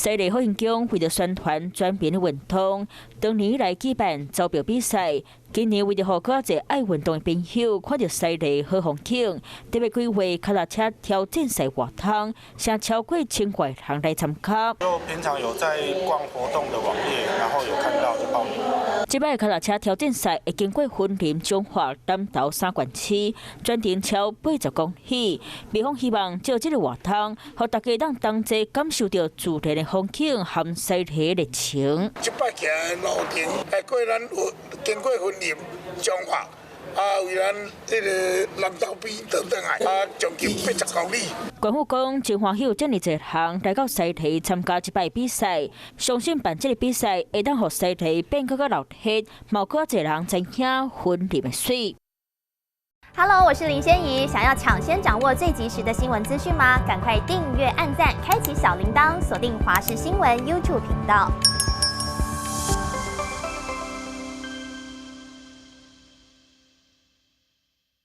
西麗好形宮為著宣傳全民的運動，當年來舉辦走步比賽。今年為著予閣較濟愛運動的朋友看著西麗好風景，特別規劃跤踏車挑戰賽活動，成超過千外人來參加。就平常有在逛活動的網頁，然後有看到就報名。這擺跤踏車挑戰賽會經過雲林、彰化、南投三縣市，全程超80公里。廟方希望藉這个活動，予大家當同齊感受著自然的風景和西麗的熱情。這擺行的路程，會過咱有經過雲林、彰化，啊，為咱彼个南投邊轉轉來，啊，將近80公里。縣府講真歡喜有遮爾濟人來到西麗參加這擺比賽，相信辦這个比賽會當予西麗變閣較熱鬧，嘛閣較濟人知影雲林的媠。 Hello，我是林仙怡。想要搶先掌握最及時的新聞資訊嗎？趕快訂閱、按讚、開啟小鈴鐺，鎖定華視新聞 YouTube 頻道。